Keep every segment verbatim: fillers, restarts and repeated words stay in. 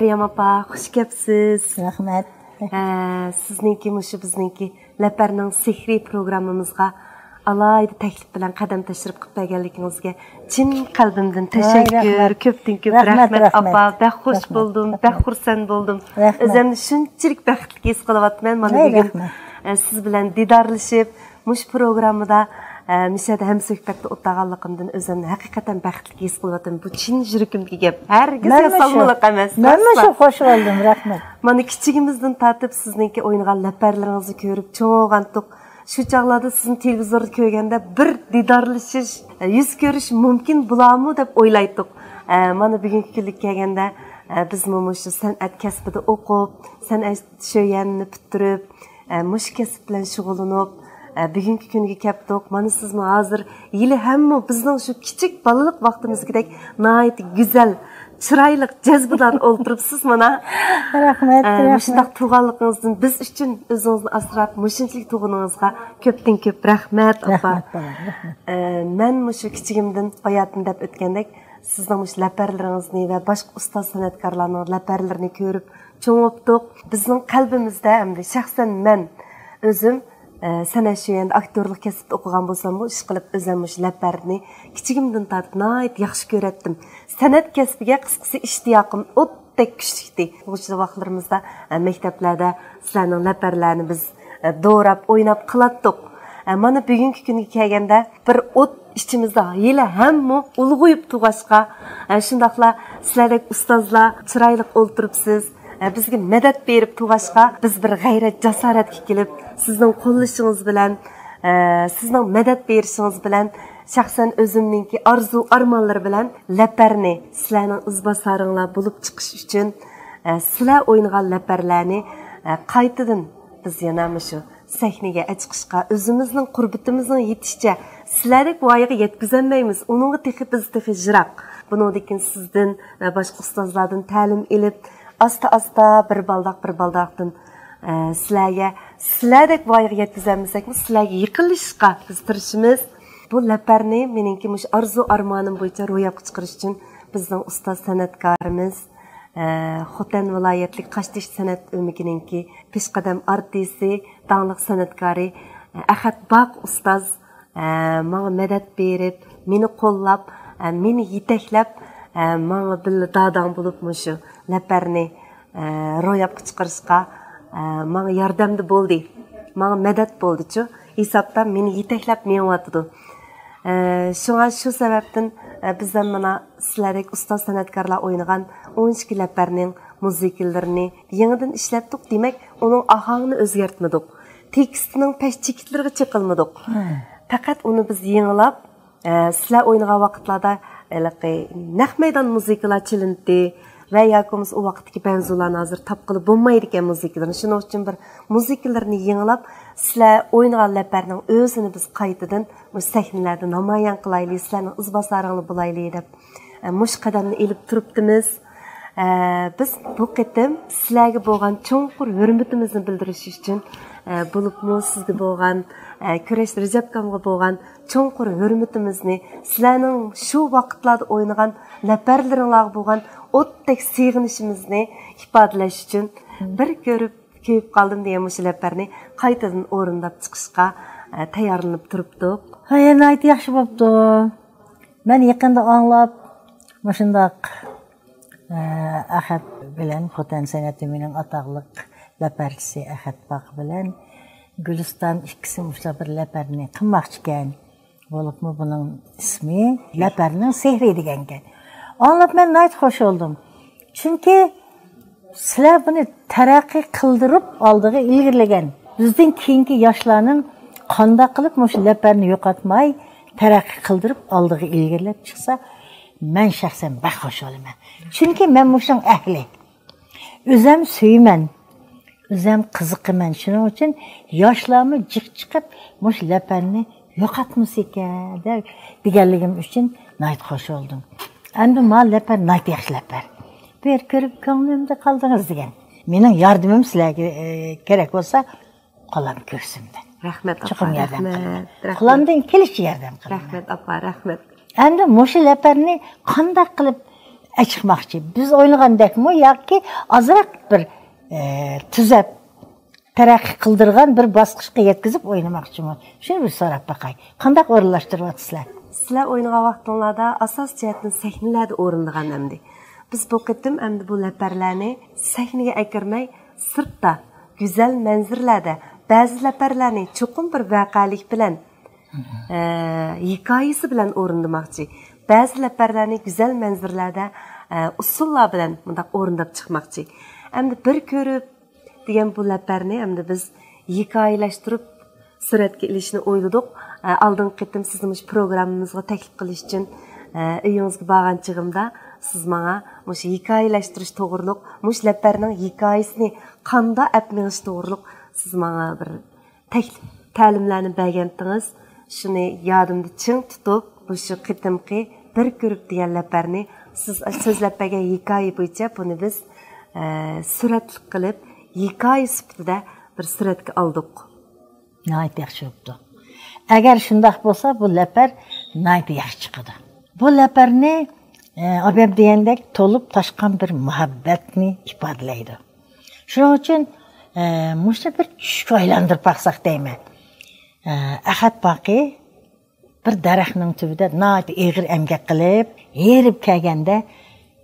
مەريەم ئاپا، خۇش كەپسىز. رەھمەت. ھە، سىزنىڭكى مۇشۇ بىزنىڭكى لەپەرنىڭ سېھرىي پروگراممىمىزغا ئالاھىدە تەكلىپ بىلەن قەدەم تەشرىپ قىلىپ بەرگەنلىكىڭىزگە چىن قەلبىمدىن تەشەككۈر، رەھمەت. كۆپتىن كۆپ رەھمەت، رەھمەت، رەھمەت. ئاپا. بەك خۇش رەھمەت. بولدۇم، بەك خۇرسەن بولدۇم. رەھمەت. ئۆزۈمنى شۇنچىلىك بەختلىك ھېس قىلىۋاتىمەن. مانا ۋەي، بۈگۈن رەھمەت. ئە، سىز بىلەن دىدارلىشىپ، مۇشۇ پروگراممىدا ئە، مۇشۇ يەردە ھەمسۆھبەتتە ئولتۇرغانلىقىمدىن ئۆزۈمنى ھەقىقەتەن بەختلىك ھېس قىلىۋاتىمەن. بۇ چىن يۈرىكىمدىكى گەپ. ھەرگىز مەنمۇ شۇ. ياسالمىلىق ئەمەس. مەنمۇ راستلا. شۇ، خوش بولدۇم، رەھمەت. مانا كىچىكىمىزدىن تارتىپ سىزنىڭكى ئوينىغان لەپەرلىرىڭىزنى كۆرۈپ چوڭ بولغانتۇق. شۇ چاغلاردا سىزنى تېلېۋىزوردا كۆرگەندە بىر دىدارلىشىش، يۈز كۆرۈش مۇمكىن بولامۇ دەپ ئويلايتتۇق. ئە، مانا بۈگۈنكى كۈنلۈك كەلگەندە، ئە، بىزمۇ مۇشۇ سەنئەت كەسپىدە ئوقۇپ، سەنئەت شۆيەنىنى پۈتتۈرۈپ، ئە، مۇشۇ كەسىپ بىلەن شۇغۇللىنىپ، ئە، بۈگۈنكى كۈنگە كەپتۇق. مانا سىزمۇ ھازىر ھېلىھەممۇ بىزنىڭ شۇ كىچىك بالىلىق ۋاقتىمىزدىكىدەك ناھايىتى گۈزەل، چىرايلىق، جەزبىدار ئولتۇرۇپسىز مانا. رەھمەت، ئە، رەھمەت. مۇشۇنداق تۇرغانلىقىڭىزدىن بىز ئۈچۈن ئۆزىڭىزنى ئاسراپ، مۇشۇنچىلىك تۇرغىنىڭىزغا كۆپتىن كۆپ رەھمەت، ئاپا. رەھمەت، بالام، رەھمەت. ئە، مەن مۇشۇ كىچىكىمدىن باياتىن دەپ ئۆتكەندەك، سىزنىڭ مۇشۇ لەپەرلىرىڭىزنى ۋە باشقا ئۇستاز سەنئەتكارلارنىڭ لەپەرلىرىنى كۆرۈپ چوڭ بوپتۇق. بىزنىڭ قەلبىمىزدە ئەمدى شەخسەن مەن ئۆزۈم، ئە، سەنئەت شۆيەندە ئاكتورلۇق كەسىپتە ئوقۇغان بولساممۇ، ئىشقىلىپ ئۆزۈم مۇشۇ لەپەرنى كىچىكىمدىن تارتىپ ناھايىتى ياخشى كۆرەتتىم. سەنئەت كەسپىگە قىسقىسى ئىشتىياقىم ئوتتەك كۈچلۈكتى. ئوقۇغۇچى ۋاقىتلىرىمىزدا، ئە، مەكتەپلەردە سىلەرنىڭ لەپەرلەرنى بىز، ئە، دوراپ ئويناپ قىلاتتۇق. ئە، مانا بۈگۈنكى كۈنگە كەلگەندە بىر ئوت ئىچىمىزدە ھېلىھەممۇ ئۇلغىيىپ تۇرغاچقا، ئە، شۇنداقلا سىلەردەك ئۇستازلار چىرايلىق ئولتۇرۇپسىز، ئە، بىزگە مەدەت بېرىپ تۇرغاچقا، بىز بىر غەيرەت، جاسارەتكە كېلىپ، سىزنىڭ قوللىشىڭىز بىلەن، ئە، سىزنىڭ مەدەت بېرىشىڭىز بىلەن، شەخسەن ئۆزۈمنىڭكى ئارزۇ ئارمانلىرى بىلەن لەپەرنى سىلەرنىڭ ئىزباسارىڭلار بولۇپ چىقىش ئۈچۈن، ئە، سىلەر ئوينىغان لەپەرلەرنى، ئە، قايتىدىن بىز يەنە مۇشۇ سەھنىگە ئەچىقىشقا ئۆزىمىزنىڭ قۇربىتىمىزنىڭ يېتىشىچە سىلەردەك ۋايىغا يەتكۈزەلمەيمىز. ئۇنىڭغا تېخى بىز تېخى يىراق. بۇنىڭدىن كېيىن سىزدىن ۋە باشقا ئۇستازلاردىن تەلىم ئېلىپ، ئاستا-ئاستا بىر بالداق، بىر بالداقتىن، ئە، سىلەرگە، سىلەردەك ۋايىغا يەتكۈزەلمىسەكمۇ، سىلەرگە يېقىنلىشىشقا بىز تىرىشىمىز. بۇ لەپەرنى مېنىڭكى مۇشۇ ئارزۇ ئارمانىم بويىچە روياپقا چىقىرىش ئۈچۈن بىزنىڭ ئۇستاز سەنئەتكارىمىز، ئە، خوتەن ۋىلايەتلىك قاشتېشى سەنئەت ئۆمىكىنىڭكى پېشقەدەم ئارتىسى، داڭلىق سەنئەتكارى، ئە، ئەخەت باقى ئۇستاز، ئە، ماڭا مەدەت بېرىپ، مېنى قوللاپ، ئە، مېنى يېتەكلەپ، ئە، ماڭا بىللە داداڭ بولۇپ مۇشۇ لەپەرنى، ئە، روياپقا چىقىرىشقا، ئە، ماڭا ياردەمدە بولدى، ماڭا مەدەت بولدىچۇ، ھېسابتا مېنى يېتەكلەپ مېڭىۋاتىدۇ. ئە، شۇڭا شۇ سەۋەبتىن، ئە، بىزدە مانا سىلەردەك ئۇستاز سەنئەتكارلار ئوينىغان ئون ئىككى لەپەرنىڭ مۇزىكىلىرىنى يېڭىدىن ئىشلەتتۇق، دېمەك، ئۇنىڭ ئاھاڭىنى ئۆزگەرتمىدۇق. تېكىستىنىڭ پەس چېكىتلىرىغا چېقىلمىدۇق. پەقەت ئۇنى بىز يېڭىلاپ، ئە، سىلەر ئوينىغان ۋاقىتلاردا ھېلىقى نەق مەيدان مۇزىكىلار چېلىندى ۋە ياكى بولمىسا ئۇ ۋاقىتتىكى بەنزۇلارنى ھازىر تاپقىلى بولمايدىكەن مۇزىكىلىرىنى. شۇنىڭ ئۈچۈن بىر مۇزىكىلىرىنى يېڭىلاپ، سىلەر ئوينىغان لەپەرنىڭ ئۆزىنى بىز قايتىدىن مۇشۇ سەھنىلەردە نامايان قىلايلى، سىلەرنىڭ ئىزباسارىڭلار بولايلى دەپ، ئە، مۇشۇ قەدەمنى ئېلىپ تۇرۇپتىمىز. ئە، بىز بۇ قېتىم سىلەرگە بولغان چوڭقۇر ھۆرمىتىمىزنى بىلدۈرۈش ئۈچۈن، ئە، بولۇپمۇ سىزگە بولغان، ئە، كۈرەش رەجەپكامغا بولغان چوڭقۇر ھۆرمىتىمىزنى، سىلەرنىڭ شۇ ۋاقىتلاردا ئوينىغان لەپەرلىرىڭلارغا بولغان ئوتتەك سېغىنىشىمىزنى ئىپادىلەش ئۈچۈن بىر كۆرۈپ كۆيۈپ قالدىم دېگەن مۇشۇ لەپەرنى قايتىدىن ئورۇنداپ چىقىشقا، ئە، تەييارلىنىپ تۇرۇپتۇق. ھاي، ناھايىتى ياخشى بوپتۇ. مەن يېقىندا ئاڭلاپ، مۇشۇنداق، ئە، ئەخەت بىلەن خوتەن سەنئەت ئۆمىكىنىڭ ئاتاقلىق لەپەرچىسى ئەخەت باقى بىلەن گۈلىستان ئىككىسى مۇشۇنداق بىر لەپەرنى قىلماقچىكەن. بولۇپمۇ بۇنىڭ ئىسمى لەپەرنىڭ سېھرى دېگەنكەن. ئاڭلاپ مەن ناھايىتى خوش بولدۇم. چۈنكى سىلەر بۇنى تەرەققىي قىلدۇرۇپ ئالدىغا ئىلگىرىلىگەن. بىزدىن كېيىنكى ياشلارنىڭ قانداق قىلىپ مۇشۇ لەپەرنى يوقاتماي، تەرەققىي قىلدۇرۇپ ئالدىغا ئىلگىرىلەپ چىقسا، مەن شەخسەن بەك خوش بولىمەن. چۈنكى مەن مۇشۇنىڭ ئەھلى. ئۆزەم سۆيىمەن. ئۆزەم قىزىقىمەن. شۇنىڭ ئۈچۈن ياشلارمۇ جىق چىقىپ، مۇشۇ لەپەرنى يوقاتمىسىكەن دەپ دېگەنلىكىم ئۈچۈن ناھايىتى خوش بولدۇم. ئەمدى ما لەپەر ناھايىتى ياخشى لەپەر. بىر كۆرۈپ كۆڭلۈمدە قالدىڭىز دېگەن. مېنىڭ ياردىمىم سىلەرگە، ئە، كېرەك بولسا، قولام كۆكسۈمدە. رەھمەت، ئاپا، چوقۇم ياردەم رەھمەت، قىلىمەن. رەھمەت. قولامدىن كېلىشىچە ياردەم قىلىمەن. رەھمەت، ئاپا، رەھمەت. ئەمدى مۇشۇ لەپەرنى قانداق قىلىپ ئەچىقماقچى. بىز ئوينىغاندەكمۇ ياكى ئازراق بىر، ئە، تۈزەپ، تەرەققىي قىلدۇرغان بىر باسقۇچقا يەتكۈزۈپ ئوينىماقچىمۇ؟ شۇنى بىر سوراپ باقاي. قانداق ئورۇنلاشتۇرۇۋاتىسىلەر؟ سىلەر ئوينىغان ۋاقتىڭلاردا ئاساسىي جەھەتتىن سەھنىلەردە ئورۇندىغان ئەمدى. بىز بۇ قېتىم ئەمدى بۇ لەپەرلەرنى سەھنىگە ئەكىرمەي، سىرتتا، گۈزەل مەنزىرىلەردە بەزى لەپەرلەرنى چوقۇم بىر ۋەقەلىك بىلەن، ئە، ھېكايىسى بىلەن ئورۇندىماقچى. بەزى لەپەرلەرنى گۈزەل مەنزىرىلەردە، ئە، ئۇسسۇللار بىلەن مۇنداق ئورۇنداپ چىقماقچى. ئەمدى بىر كۆرۈپ دېگەن بۇ لەپەرنى ئەمدى بىز ھېكايىلەشتۈرۈپ سۈرەتكە ئېلىشنى ئويلىدۇق. ئە، ئالدىنقى قېتىم سىزنى مۇشۇ پروگراممىمىزغا تەكلىپ قىلىش ئۈچۈن، ئە، ئۆيىڭىزگە بارغان چېغىمدا سىز ماڭا مۇشۇ ھېكايىلەشتۈرۈش توغرۇلۇق، مۇشۇ لەپەرنىڭ ھېكايىسىنى قانداق ئەپ مېڭىش توغرۇلۇق سىز ماڭا بىر تەكلىپ، تەلىملەرنى بەرگەنتىڭىز. شۇنى يادىمدا چىڭ تۇتۇپ، مۇشۇ قېتىمقى بىر كۆرۈپ دېگەن لەپەرنى سىز سۆزلەپ بەرگەن ھېكايە بويىچە بۇنى بىز، ئە، سۈرەتلىك قىلىپ، ھېكايە سۈپىتىدە بىر سۈرەتكە ئالدۇق. ناھايىتى ياخشى بوپتۇ. ئەگەر شۇنداق بولسا، بۇ لەپەر ناھايىتى ياخشى چىقىدۇ. بۇ لەپەرنى، ئە، ئابەم دېگەندەك تولۇپ تاشقان بىر مۇھەببەتنى ئىپادىلەيدۇ. شۇنىڭ ئۈچۈن، ئە، مۇشۇنى بىر چۈشكە ئايلاندۇرۇپ باقساق دەيمەن. ئە، ئەخەت باقى بىر دەرەخنىڭ تۈۋىدە ناھايىتى ئېغىر ئەمگەك قىلىپ، ھېرىپ كەلگەندە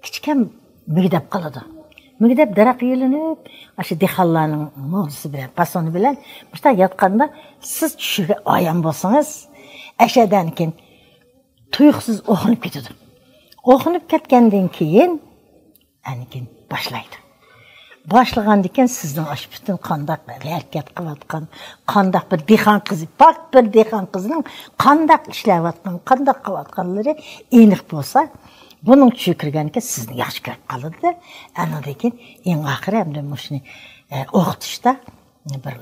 كىچىككىنە مۈگدەپ قالىدۇ. مۈگدەپ دەرەخ يۆلىنىپ، ئاشۇ دېھقانلارنىڭ موزىسى بىلەن، پاسونى بىلەن مۇشۇنداق ياتقاندا سىز چۈشىگە ئايان بولسىڭىز، ئەشەدىن كېيىن تۇيۇقسىز ئوخۇنۇپ كېتىدۇ. ئوخۇنۇپ كەتكەندىن كېيىن ئەنكىن باشلايدۇ. باشلىغاندىكىن سىزنىڭ ئاشۇ پۈتۈن قانداق ھەرىكەت قىلىۋاتقان، قانداق بىر دېھقان قىزى، پاك بىر دېھقان قىزىنىڭ قانداق ئىشلەۋاتقان، قانداق قىلىۋاتقانلىرى ئېنىق بولسا، بۇنىڭ چۈشىگە كىرگەندىكىن سىزنى ياخشى كۆرۈپ قالىدۇ. ئاندىن كېيىن ئەڭ ئاخىرى ئەمدى مۇشۇنى، ئە، ئوخۇتۇشتا بىر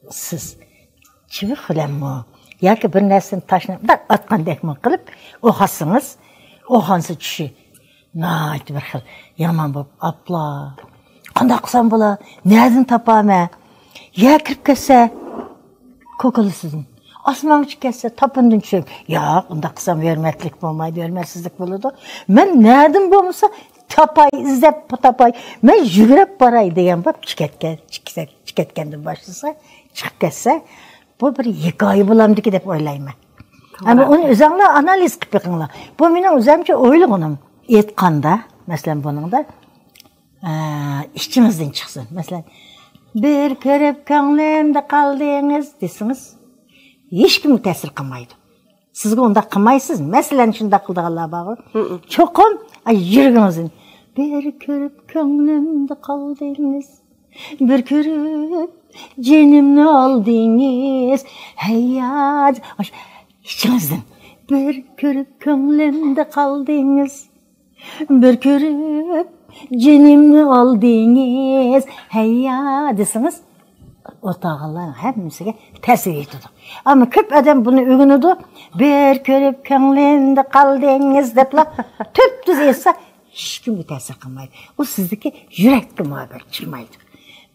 سىز چىۋىق بىلەنمۇ ياكى بىر نەرسىنى تاشنى بىر ئاتقاندەكمۇ قىلىپ ئوخاتسىڭىز، ئوخانسا چۈشى ناھايىتى بىر خىل يامان بولۇپ، ئاپلا، قانداق قىلسام بولا، نەدىن تاپامەن؟ يەر كىرىپ كەتسە، كوكۇلىسىدىن. ئاسمانغا چىقىپ كەتسە، تاپىنىدىن چۈشۈپ. ياق، ئۇنداق قىلسام ھۆرمەتلىك بولمايدۇ، ھۆرمەتسىزلىك بولىدۇ. مەن نەدىن بولمىسا تاپاي، ئىزدەپ تاپاي، مەن يۈگۈرۈپ باراي دېگەن بولۇپ چىقىپ كەتكەن، چىقىپ كەتكەندىن باشلىسا، چىقىپ كەتسە، بۇ بىر ھېكايە بولامدىكى دەپ ئويلايمەن. توغرا. ئەمما ئۇنى ئۆزۈڭلار ئانالىز قىلىپ بېقىڭلار. بۇ مېنىڭ ئۆزۈمچە ئويلىغىنىم. ئېيتقاندا، مەسىلەن، بۇنىڭدا، ئە، ئىچىڭىزدىن چىقسۇن. مەسىلەن، بىر كۆرۈپ كۆڭلۈمدە قالدىڭىز دېسىڭىز، ھېچكىمگە تەسىر قىلمايدۇ. سىزگە ئۇنداق قىلمايسىز. مەسىلەن، شۇنداق قىلىدىغانلار بارغۇ. مم. چوقۇم، ئاي، يۈرىكىڭىزدىن، بىر كۆرۈپ كۆڭلۈمدە قالدىڭىز، بىر كۆرۈپ جېنىمنى ئالدىڭىز. ھەييا، ئاشۇ ئىچىڭىزدىن، بىر كۆرۈپ كۆڭلۈمدە قالدىڭىز، بىر كۆرۈپ جېنىمنى ئالدىڭىز، ھەييا دېسىڭىز، ئولتۇرغانلارنىڭ ھەممىسىگە تەسىر يېتىدۇ. ئەمما كۆپ ئادەم بۇنى ئۆگىنىدۇ، بىر كۆرۈپ كۆڭلۈمدە قالدىڭىز دەپلا تۈپتۈز ئېيتسا، ھېچكىمگە تەسىر قىلمايدۇ. ئۇ سىزدىكى يۈرەككە مۇئەببەر چىقمايدۇ.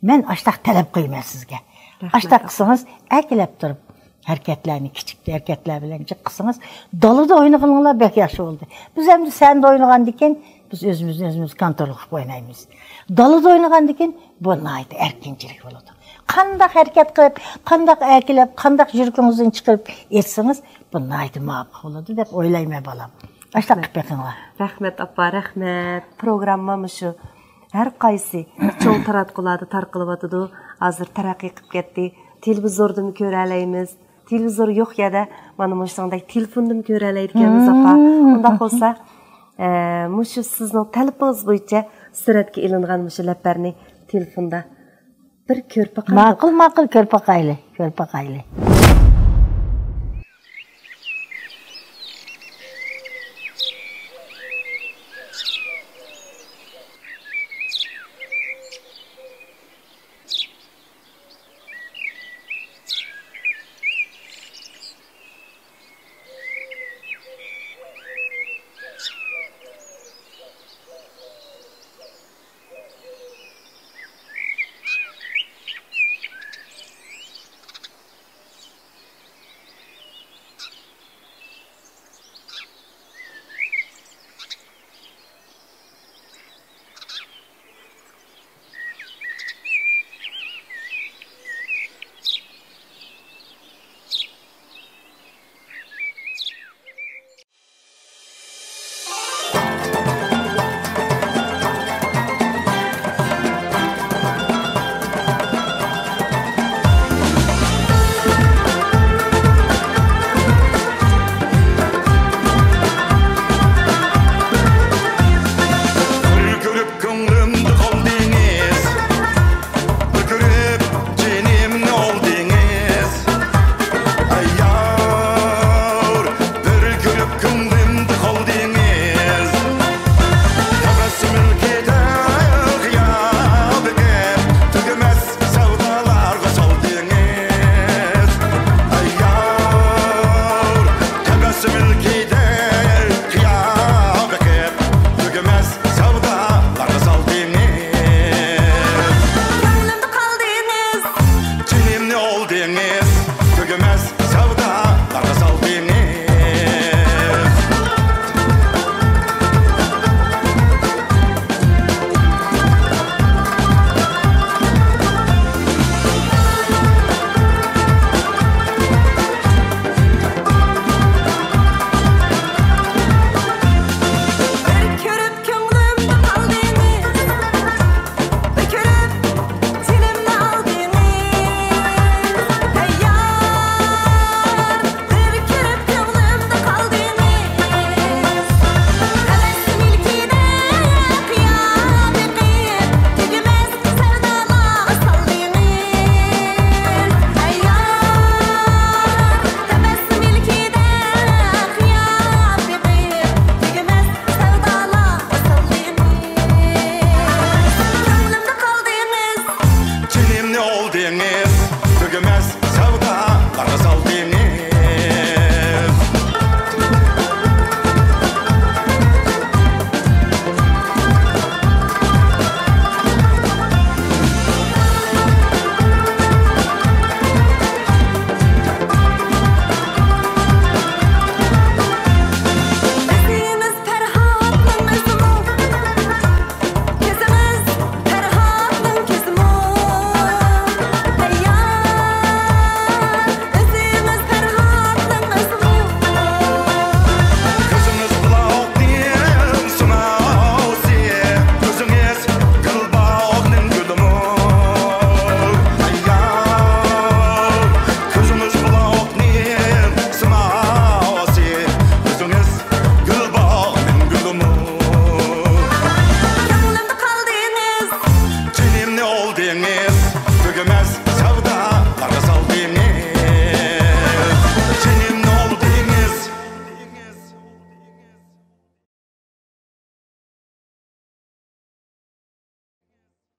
مەن ئاشتاق تەلەپ قويىمەن سىزگە. رەھمەت. ئاشتاق قىلسىڭىز، ئەركىلەپ تۇرۇپ، ھەرىكەتلەرنى، كىچىك ھەرىكەتلەر بىلەن جىق قىلسىڭىز، دالىدا ئوينىغىنىڭلار بەك ياخشى بولدى. بىز ئەمدى سەھنىدە ئوينىغاندىن كېيىن، بىز ئۆزىمىزنى ئۆزىمىز كونترول قىلىپ ئوينايمىز. دالىدا ئوينىغاندىن كېيىن، بۇ ناھايىتى ئەركىنچىلىك بولىدۇ. قانداق ھەرىكەت قىلىپ، قانداق ئەركىلەپ، قانداق يۈرىكىڭىزدىن چىقىرىپ ئېيتسىڭىز، بۇ ناھايىتى مۇۋاپىق بولىدۇ دەپ ئويلايمەن، بالام. ئاشتاق قىلىپ بېقىڭلار. رەھمەت، ئاپا، رەھمەت. پروگرامما مۇشۇ. ھەر قايسى چوڭ تاراتقۇلاردا تارقىلىۋاتىدۇ. ھازىر تەرەققىي قىلىپ كەتتى. تېلېۋىزوردىمۇ كۆرەلەيمىز. تېلېۋىزور يوق يەردە مانا مۇشۇنىڭدەك تېلېفوندىمۇ كۆرەلەيدىكەنمىز، ئاپا. ئۇنداق بولسا، ئە، مۇشۇ سىزنىڭ تەلىپىڭىز بويىچە سۈرەتكە ئېلىنغان مۇشۇ لەپەرنى تېلېفوندا بىر كۆرۈپ باقايلى. ماقۇل، ماقۇل، كۆرۈپ باقايلى، كۆرۈپ باقايلى.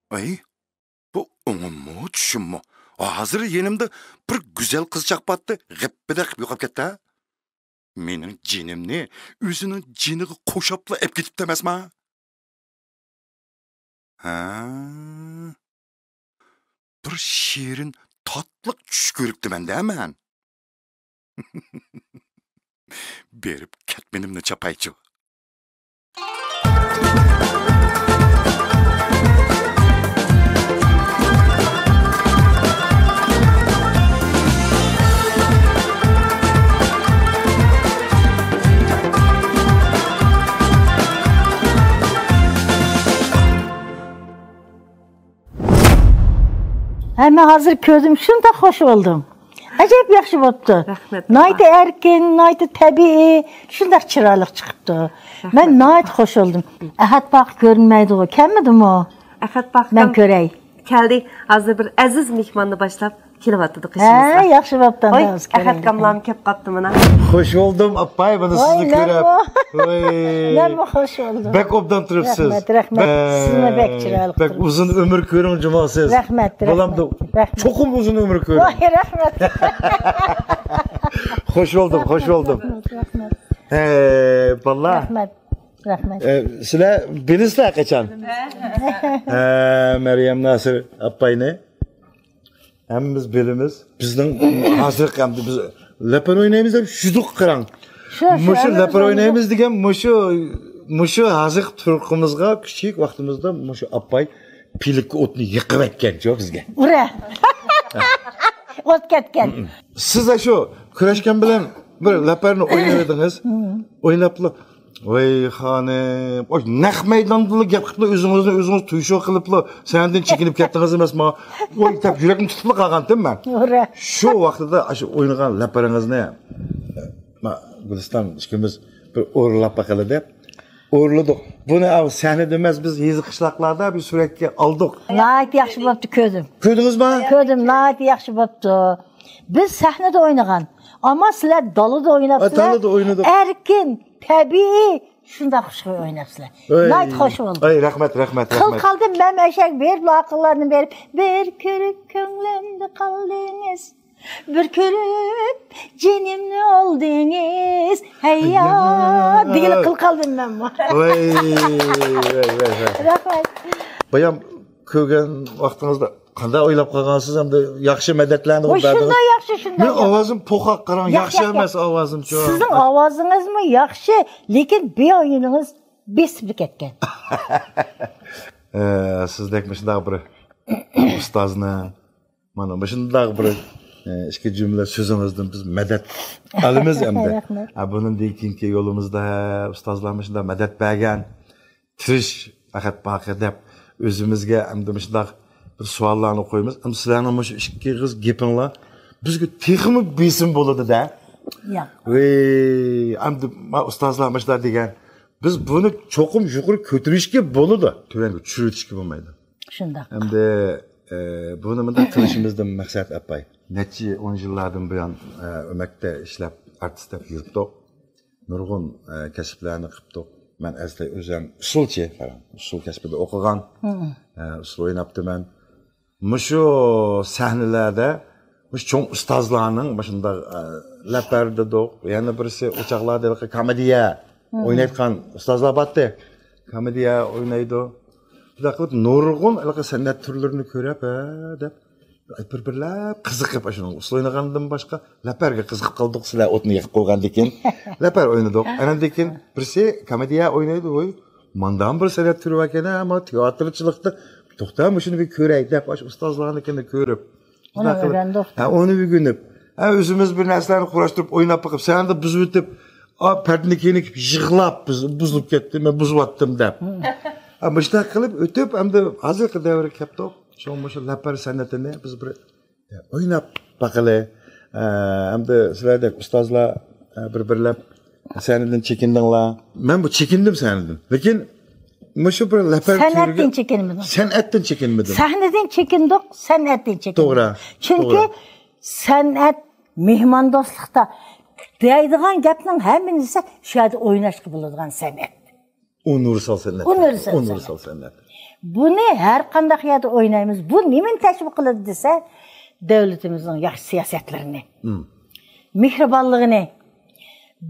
ئەي، بۇ ئوڭۇممۇ، چۈشۈممۇ؟ ھازىر يېنىمدا بىر گۈزەل قىزچاق بارتتى، غىپپىدە قىلىپ يوقاپ كەتتى ھە. مېنىڭ جېنىمنى ئۆزىنىڭ جېنىغا قوشاپلا ئەپ كېتىپتۇ ئەمەسما؟ ھە؟ بىر شېرىن، تاتلىق چۈش كۆرۈپتىمەن-دە مەن. بېرىپ كەتمىنىمنى چاپايچۇ. ھە، مەن ھازىر كۆردۈم، شۇنداق خوش بولدۇم. ئەجەب ياخشى بوپتۇ. رەھمەت، ناھايىتى ئەركىن، ناھايىتى تەبىئىي، شۇنداق چىرايلىق چىقىپتۇ. مەن ناھايىتى خوش بولدۇم. ئەھەت باقى كۆرۈنمەيدىغۇ، كەلمىدىمۇ؟ ئەخەت باقى مەن كۆرەي. كەلدى. ھازىر بىر ئەزىز مېھماننى باشلاپ كېلىۋاتىدۇ ھە، قېشىمىزغا. ياخشى بوپتۇ، ۋاي، ئەندىزە ئەخەت كۆرەيلى. كاملام كەپ قاپتۇ مانا. خوش بولدۇم ئاپاي، بۇنى ۋاي، سىزنى كۆرۈپ. مەنمۇ. ۋاي. مەنمۇ خوش بولدۇم. بەك ئوبدان تۇرۇپسىز. رەھمەت، رەھمەت. بەك، سىزمۇ بەك چىرايلىق بەك تۇرۇپسىز. ئۇزۇن ئۆمۈر كۆرۈڭ جۇما سىز. رەھمەت، رەھمەت. بالام دا رەھمەت. چوقۇم ئۇزۇن ئۆمۈر كۆرۈڭ. ۋاي، رەھمەت. خوش بولدۇم، خوش بولدۇم. رەھمەت، رەھمەت. ھەي، باللا. رەھمەت، رەھمەت. ئە، سىلەر بىلىسىلەر قاچان؟ ھە، مەريەم ناسىر ئاپاينى. ھەممىمىز بىلىمىز. بىزنىڭ ھازىرقى ئەمدى بىز لەپەر ئوينايمىز دەپ شۇدۇق قاراڭ. شۇ، شۇ، مۇشۇ ھەممىمىز لەپەر ئوينايمىز دېگەن مۇشۇ، مۇشۇ ھازىرقى تۇرقىمىزغا كىچىك ۋاقتىمىزدا مۇشۇ ئاپاي پىلىككە ئوتنى يېقىۋەتكەنچۇ بىزگە. ئۇرە. ئوت كەتكەن. سىز شۇ كۈرەشكەن بىلەن بىر لەپەرنى ئوينىۋېدىڭىز. ئويناپلا، ۋاي خانىم، ئوي، نەق مەيداندىلا گەپ قىلىپلا، ئۆزىڭىزنى ئۆزىڭىز تۇيشۇ قىلىپلا، سەھنىدىن چېكىنىپ كەتتىڭىز ئەمەسما؟ ۋاي دەپ يۈرەكنى تۇتۇپلا قالغانتىم مەن. شۇ ۋاقتىدا شۇ ئوينىغان لەپىرىڭىزنى، ما، گۈلىستان ئىككىمىز بىر ئورۇنلاپ باقىلى دەپ ئورۇنلىدۇق. بۇنى ئاۋۇ سەھنىدە ئەمەس، بىز يېزا قىشلاقلاردا بىر سۈرەتكە ئالدۇق. ناھايىتى ياخشى بوپتۇ، كۆردۈم. كۆردىڭىزما؟ كۆردۈم، ناھايىتى ياخشى بوپتۇ. بىز سەھنىدە ئوينىغان، ئەمما سىلەر دالىدا ئويناپسىلەر. ھە، دالىدا ئوينىدۇق. ئەركىن، تەبىئىي، شۇنداق خۇشخۇي ئويناپسىلەر. ئەي. ناھايىتى خوش بولدۇم. ئەي، رەھمەت، رەھمەت، قىل رەھمەت. قالدىم، مەن ئەشەك بېرىپ، لاقىلارنى بېرىپ، بىر كۆرۈپ كۆڭلۈمدە قالدىڭىز. بىر كۆرۈپ جېنىمنى ئالدىڭىز، ھەييا، ھەييا. دېگىلى قىل قالدىم مەنمۇ. ۋاي، ۋاي، ۋاي، ۋاي. رەھمەت. بايام كۆرگەن ۋاقتىڭىزدا قانداق ئويلاپ قالغانسىز؟ ئەمدى ياخشى مەدەتلەرنى ۋاي، بەردىڭىز. شۇنداق ياخشى، شۇنداق مېنىڭ ياخشى. ئاۋازىم پوقاق، قاراڭ، ياق، ياخشى ياق، ياق. ئەمەس ئاۋازىم، چوق. سىزنىڭ ئاۋازىڭىزمۇ ياخشى، لېكىن بۇ ئويۇنىڭىز بېسىپلا كەتكەن. ئە، سىزدەك مۇشۇنداق بىر ئۇستازنى مانا مۇشۇنداق بىر، ئە، ئىككى جۈملە سۆزىڭىزدىن بىز مەدەت ئالىمىز ئەمدى. رەھمەت. ئە، بۇنىڭدىن كېيىنكى يولىمىزدا ئۇستازلار مۇشۇنداق مەدەت بەرگەن، تىرىش، ئەخەت باقى دەپ ئۆزىمىزگە ئەمدى مۇشۇنداق بىر سوئاللارنى قويىمىز. ئەمدى سىلەرنىڭ مۇشۇ ئىككى ئېغىز گېپىڭلار بىزگە تېخىمۇ بېسىم بولىدۇ-دە. ياق. ۋەي، ئەمدى ما ئۇستازلار مۇشۇنداق دېگەن. بىز بۇنى چوقۇم يۇقىرى كۆتۈرۈشكە بولىدۇ. تۆۋەنگە چۈشۈرۈۋېتىشكە بولمايدۇ. شۇنداق. ئەمدى، ئە، بۇنى مۇنداق قىلىشىمىزدىن مەقسەت ئاپاي. نەچچە ئون يىللاردىن بۇيان، ئە، ئۆمەكتە ئىشلەپ، ئارتىس دەپ يۈرۈپتۇق. نۇرغۇن، ئە، كەسىپلەرنى قىپتۇق. مەن ئەسلى ئۆزۈم ئۇسسۇلچى، قاراڭ، ئۇسسۇل كەسپىدە ئوقۇغان، ئە، ئۇسسۇل ئويناپتىمەن. مۇشۇ سەھنىلەردە مۇشۇ چوڭ ئۇستازلارنىڭ مۇشۇنداق، ئە، لەپەر دېدۇق، يەنە بىرسى ئۇ چاغلاردا ھېلىقى كومېدىيە ئوينايدىغان ئۇستازلار بارتتى. كومېدىيە ئوينايدۇ. شۇنداق قىلىپ نۇرغۇن ھېلىقى سەنئەت تۈرلىرىنى كۆرۈپ، ھە، دەپ بىر-بىرلەپ قىزىقىپ، ئاشۇنىڭ ئۇسسۇل ئوينىغاندىن باشقا لەپەرگە قىزىقىپ قالدۇق، سىلەر ئوتنى يېقىپ قويغاندىكىن. لەپەر ئوينىدۇق. ئاندىن كېيىن بىرسى كومېدىيە ئوينايدۇ، ۋوي، ماندام بىر سەنئەت تۈرى باركەن، ئەمما تىياتىرچىلىقتا، توختا، مۇشۇنى بىر كۆرەي دەپ، ئاشۇ ئۇستازلارنىڭكىنى كۆرۈپ، ئۇنى شۇنداق قىلىپ، ئۆگەندۇق. ھە، ئۇنى ئۆگىنىپ، ھە، ئۆزىمىز بىر نەرسىلەرنى قۇراشتۇرۇپ، ئويناپ بېقىپ، سەھنىدە بۇزۇۋېتىپ، ئا، پەردىنى كېيىن يىغلاپ، بىز بۇزۇلۇپ كەتتى، مەن بۇزۇۋەتتىم دەپ. ھە، مۇشۇنداق قىلىپ ئۆتۈپ، ئەمدى ھازىرقى دەۋرگە كەپتۇق. شۇڭا مۇشۇ لەپەر سەنئىتىنى بىز بىر ئويناپ باقىلى. ئە، ئەمدى سىلەردەك ئۇستازلار، ئە، بىر-بىرلەپ سەھنىدىن چېكىندىڭلار. مەن بۇ چېكىندىم سەھنىدىن. لېكىن مۇشۇ بىر لەپەر سەنئەتتىن چېكىنمىدىڭ. سەنئەتتىن چېكىنمىدىم. سەھنىدىن چېكىندۇق، سەنئەتتىن چېكىندۇق. توغرا، چۈنكى توغرا. سەنئەت مېھماندوستلۇقتا دەيدىغان گەپنىڭ ھەممىنى دېسە، شۇ يەردە ئويناشقا بولىدىغان سەنئەت. ئۇنىۋېرسال سەنئەت. ئۇنىۋېرسال ئۇنىۋېرسال سەنئەت. بۇنى ھەر قانداق يەردە ئوينايمىز. بۇ نېمىنى تەشۋىق قىلىدۇ دېسە، دۆلىتىمىزنىڭ ياخشى سىياسەتلىرىنى، مم. مېھرىبانلىقىنى.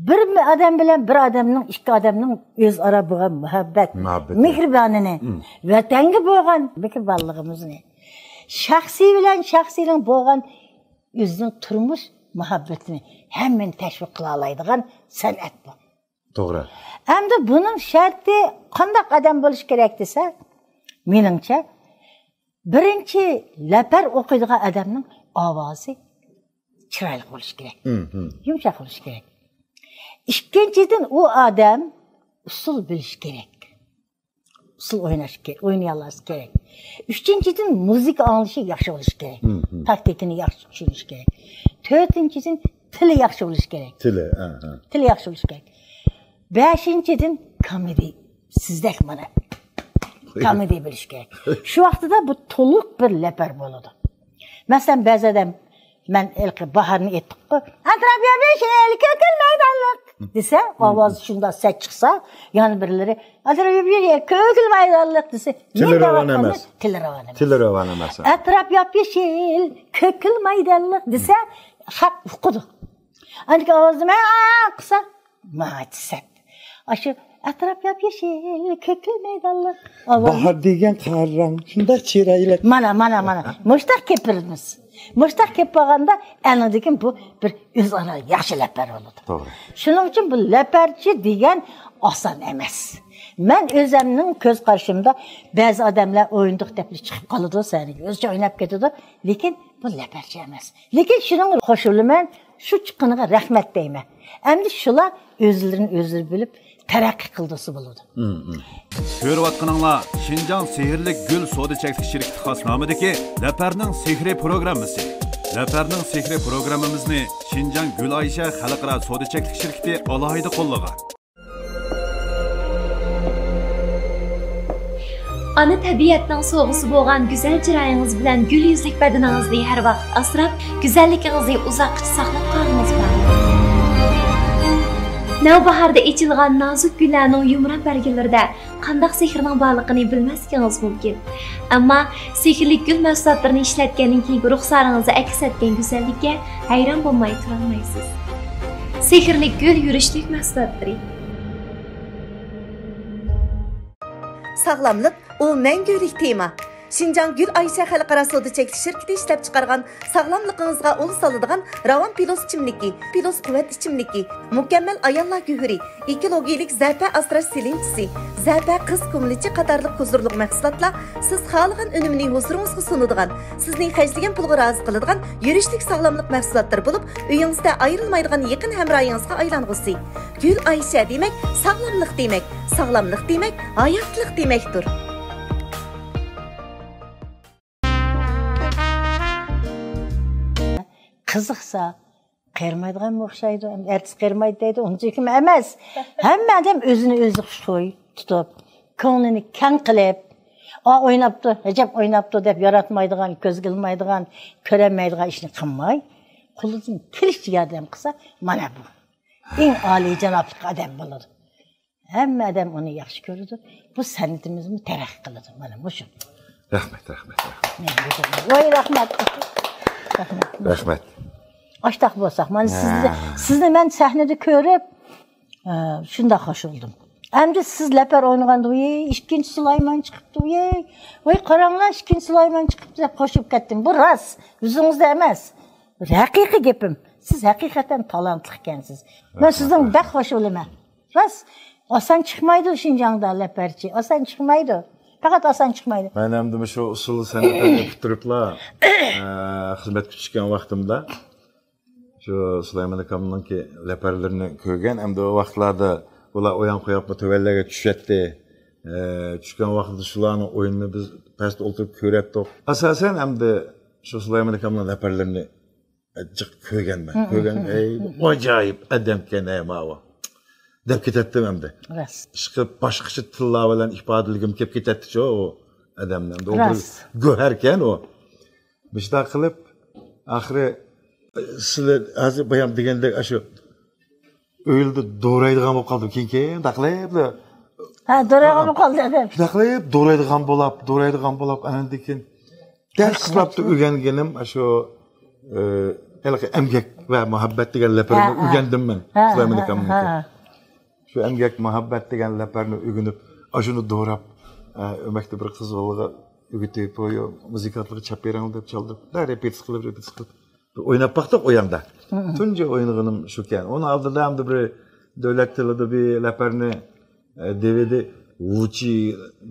بىر ئادەم بىلەن بىر ئادەمنىڭ، ئىككى ئادەمنىڭ ئۆزئارا بولغان مۇھەببەت، مۇھەببىتى. مېھرىبانىنى، مم. ۋەتەنگە بولغان مېھرىبانلىقىمىزنى، شەخسىي بىلەن شەخسىينىڭ بولغان ئۆزىنىڭ تۇرمۇش مۇھەببىتىنى ھەممىنى تەشۋىق قىلالايدىغان سەنئەت بۇ. توغرا. ئەمدى بۇنىڭ شەرتى قانداق ئادەم بولۇشى كېرەك دېسە، مېنىڭچە، بىرىنچى، لەپەر ئوقۇيدىغان ئادەمنىڭ ئاۋازى چىرايلىق بولۇشى كېرەك. مم، مم. يۇمشاق بولۇشى كېرەك. ئىككىنچىدىن، ئۇ ئادەم ئۇسسۇل بىلىشى كېرەك. ئۇسسۇل ئويناش كېرەك، ئوينىيالىشى كېرەك. ئۈچىنچىدىن، مۇزىكا ئاڭلىشى ياخشى بولۇشى كېرەك. مم، مم. تاكتىكىنى ياخشى چۈشىنىشى كېرەك. تۆتىنچىدىن، تىلى ياخشى بولۇشى كېرەك. تىلى، ھە، ھە. تىلى ياخشى بولۇشى كېرەك. بەشىنچىدىن، كومېدىيە. سىزدەك مانا. كومېدىيە بىلىش كېرەك. شۇ ۋاقتىدا بۇ تولۇق بىر لەپەر بولىدۇ. مەسىلەن، بەزى ئادەم، مەن ھېلىقى باھارنى ئېيتتۇققۇ، «ئەتراپ يېپيېشىل، كۆكۈل مەيدانلىق» دېسە، ئاۋازى شۇنداق سەت چىقسا، يەنە بىرلىرى، «ئەتراپ يېپيېشىل، كۆكۈل مەيدانلىق» دېسە، تىلى راۋان ئەمەس. تىلى راۋان ئەمەس. تىلى راۋان ئەمەس. «ئەتراپ ياپيېشىل، كۆكۈل مەيدانلىق» دېسە، خەق ئۇقىدۇ. ئاندىكى ئاۋازنى مەن قىلسا، ماچىسەت. ئاشۇ ئەتراپ ياپيېشىل، كۆكۈل مەيدانلىق. ئاۋاز. باھار دېگەن قاراڭ، شۇنداق چىرايلىق. مانا، مانا، مانا. مۇشتاق كېپىرىمىز. مۇشتاق كېپىپ بولغاندا، ئەنىڭدىن كېيىن بۇ بىر ئۆزئارا ياخشى لەپەر بولىدۇ. توغرا. شۇنىڭ ئۈچۈن بۇ لەپەرچى دېگەن ئاسان ئەمەس. مەن ئۆزەمنىڭ كۆز قارىشىمدا بەزى ئادەملەر ئوينىدۇق دەپلا چىقىپ قالىدۇ سەھنىگە. ئۆزىچە ئويناپ كېتىدۇ. لېكىن بۇ لەپەرچى ئەمەس. لېكىن شۇنىڭغا قوشۇلىمەن، شۇ چىققىنىغا رەھمەت دەيمەن. ئەمدى شۇلار ئۆزلىرىنى ئۆزلىرى بىلىپ تەرەققىي قىلدۇرسا بولىدۇ. مم، مم. كۆرۈۋاتقىنىڭلار شىنجاڭ سېھىرلىك گۈل سودا چەكلىك شىركىتى خاس نامىدىكى لەپەرنىڭ سېھرىي پروگراممىسى. لەپەرنىڭ سېھرىي پروگراممىمىزنى شىنجاڭ گۈل ئايشە خەلقئارا سودا چەكلىك شىركىتى ئالاھىدە قوللىغان. ئانا تەبىئەتنىڭ سوۋغىسى بولغان گۈزەل چىرايىڭىز بىلەن گۈل يۈزلۈك بەدىنىڭىزنى ھەر ۋاقىت ئاسراپ، گۈزەللىكىڭىزنى ئۇزاققىچە ساقلاپ قالغىڭىز بار. نەۋباھاردا ئېچىلغان نازۇك گۈللەرنىڭ يۇمران بەرگىلىرىدە قانداق سېھىرنىڭ بارلىقىنى بىلمەسلىكىڭىز مۇمكىن. ئەمما سېھىرلىك گۈل مەھسۇلاتلىرىنى ئىشلەتكەندىن كېيىنكى رۇخسارىڭىزدا ئەكس ئەتكەن گۈزەللىككە ھەيران بولماي تۇرالمايسىز. سېھىرلىك گۈل يۈرۈشلۈك مەھسۇلاتلىرى. ساغلاملىق، ئۇ مەڭگۈلۈك تېما. شىنجاڭ گۈل ئايشە خەلقئارا سودا چەكلىك شىركىتى ئىشلەپچىقارغان ساغلاملىقىڭىزغا ئۇل سالىدىغان راۋان پىلۇس ئىچىملىكى، پىلۇس قۇۋۋەت ئىچىملىكى، مۇكەممەل ئاياللار گۆھىرى، ئېكولوگىيەلىك زەپە ئاسراش سېلىنچىسى، زەپە قىز كۇمىلىچى قاتارلىق ھۇزۇرلۇق مەھسۇلاتلار سىز خالىغان ئۈنۈمنى ھۇزۇرىڭىزغا سۇنىدىغان، سىزنى خەجلىگەن پۇلغا رازى قىلىدىغان يۈرۈشلۈك ساغلاملىق مەھسۇلاتلىرى بولۇپ، ئۆيىڭىزدە ئايرىلمايدىغان يېقىن ھەمراھىڭىزغا ئايلانغۇسى. گۈل ئايشە دېمەك، ساغلاملىق دېمەك، ساغلاملىق دېمەك، ھاياتلىق دېمەكتۇر. قىزىقسا، قېرىمايدىغانمۇ ئوخشايدۇ. ئەرتىس قېرىمايدۇ دەيدۇ، ئۇنچىلىكمۇ ئەمەس. ھەممە ئادەم ئۆزىنى ئۆزى خۇشخۇي تۇتۇپ، كۆڭلىنى كەڭ قىلىپ، «ئا، ئويناپتۇ، ئەجەب ئويناپتۇ» دەپ ياراتمايدىغان، كۆزگە ئىلمايدىغان، كۆرەلمەيدىغان ئىشنى قىلماي، قولىدىن كېلىشىچە ياردەم قىلسا، مانا بۇ ئەڭ ئالىيجانابلىق ئادەم بولىدۇ. ھەممە ئادەم ئۇنى ياخشى كۆرىدۇ. بۇ سەنئىتىمىزمۇ تەرەققىي قىلىدۇ. مانا مۇشۇ. رەھمەت، رەھمەت، رەھمەت. ۋاي، رەھمەت. رەھمەت. رەھمەت. ئاشتاق بولساق، مانا سىزنى، ھە، سىزنى مەن سەھنىدە كۆرۈپ، ئە، شۇنداق خوش بولدۇم. ئەمدى سىز لەپەر ئوينىغاندا، ۋىي، ئىككىنچى سۇلايمان چىقىپتۇ، ۋىي، ۋاي، قاراڭلار، ئىككىنچى سۇلايمان چىقىپتۇ دەپ خوش بولۇپ كەتتىم. بۇ راست، يۈزىڭىزدە ئەمەس. ھەقىقىي گېپىم. سىز ھەقىقەتەن تالانتلىق ئىكەنسىز. مەن سىزدىن بەك خوش بولىمەن. راست، ئاسان چىقمايدۇ شىنجاڭدا لەپەرچى، ئاسان چىقمايدۇ. پەقەت ئاسان چىقمايدۇ. مەن ئەمدى مۇشۇ ئۇسسۇل سەنئەتنى ئۆتۈپ تۇرۇپلا، ئە، خىزمەتكە چۈشكەن ۋاقتىمدا شۇ سۇلايمان ئاكامنىڭكى لەپەرلىرىنى كۆرگەن. ئەمدى ئۇ ۋاقىتلاردا ئۇلار ئويان قوياپمۇ تۆۋەنلەرگە چۈشەتتى. ئە، چۈشكەن ۋاقتىدا شۇلارنىڭ ئويۇنىنى بىز پەستە ئولتۇرۇپ كۆرەتتۇق. ئاساسەن ئەمدى شۇ سۇلايمان ئاكامنىڭ لەپەرلىرىنى جىق كۆرگەنمەن. كۆرگەن، ئەي، ئاجايىپ ئادەمكەن، ئەي، ماۋۇ دەپ كېتەتتىم ئەمدى. راست. ئىشقىلىپ باشقىچە تىللار بىلەن ئىپادىلىگۈم كېلىپ كېتەتتىچۇ ئۇ ئادەمنى. ئەمدى ئۇ بىر گۆھەركەن ئۇ. مۇشۇنداق قىلىپ، ئاخىرى سىلەر ھازىر بايام دېگەندەك ئاشۇ ئۆيلىدە دورايدىغان بولۇپ قالدىم. كېيىن، كېيىن مۇنداق قىلىپ، ھە، دورايغانمۇ قالدى ئادەم. شۇنداق قىلىپ دورايدىغان بولاپ، دورايدىغان بولاپ، ئاندىن كېيىن دەسلەپتە ئۆگەنگىنىم شۇ، ئە، ھېلىقى ئەمگەك ۋە مۇھەببەت دېگەن لەپىرىنى ئۆگەندىم مەن سۇلايمان ئاكامنىڭكى. شۇ ئەمگەك مۇھەببەت دېگەن لەپەرنى ئۆگىنىپ، ئاشۇنى دوراپ، ئە، ئۆمەكتە بىر قىز بالىغا ئۆگىتىپ، مۇزىكانتلارغا چاپ بېرىڭ دەپ چالدۇرۇپ، رېپېتىتس قىلىپ، رېپېتىتس قىلىپ، بىر ئويناپ باقتۇق ئۇ ياندا. تۇنجى ئوينىغىنىم شۇكەن. ئۇنىڭ ئالدىدا ئەمدى بىر دۆلەت تىلىدا بىر لەپەرنى، ئە، دېۋىدى ۋۇچى